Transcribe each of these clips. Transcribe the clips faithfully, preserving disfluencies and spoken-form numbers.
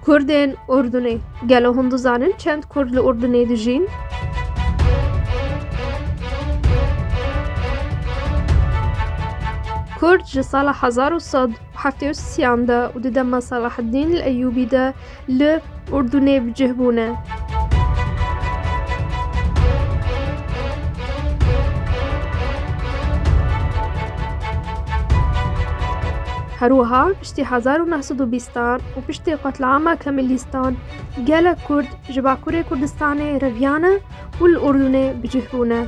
Kurdên Urdunê. Gelo hûn dizanin çend Kurd li Urdunê dijîn? Kurd ji sala hezar û sed û heftê û sêyan de û di dema Selahaddîn el Eyûbî de li Urdunê bi cih bûne. Her wiha piştî hezar û neh sed û bîstan û piştî qetlama Kemîlîstan, gelek Kurd ji Bakurê Kurdistanê reviyane û li Urdunê bi cih bûne.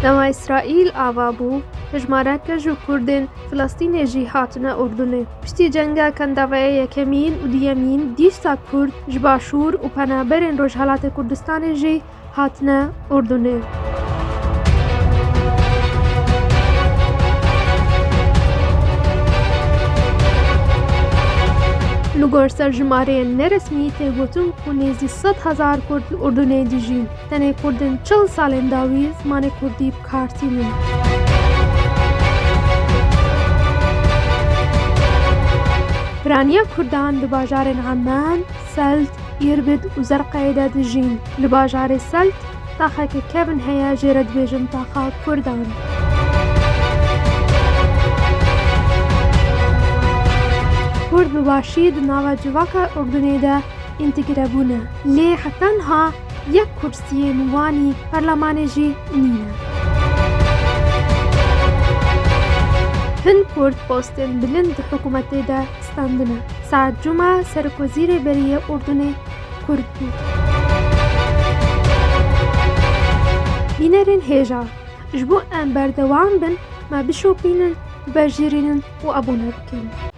Dema Îsraîl ava bû, hejmareke ji Kurdên Filistînê jî hatine Urdunê. Piştî cenga Kendavaya Yekemîn û Duyemîn, dîsa Kurd ji Başûr û penaberên Rojhelatê Kurdistanê jî hatine Urdunê. Li gor serjimareyên neresmî tê gotin ku nêzî sed hezar Kurd li Urdunê dijîn. Tenê Kurdên çil salên dawî zimanê Kurdî bi kar tînin. Piraniya Kurdan di bajarên Amman, Seld, Îrbid û Zerqayê de dijîn. Li bajarê Seld taxeke kevin heye, jê re dibêjin taxa Kurdan. Kurd bi başî di nava civaka Urdunê de întegre bûne. Lê heta niha yek kursiyên wan ê perlemanê jî nîne. Hin Kurd postên bilind di hikûmetê de standine. Saad Cuma, serokwezîrê berî yê Urdunê, Kurd bû. Bînerên hêja, ji bo em berdewam bin, me bişopînin, bejêrînin û abone bikin.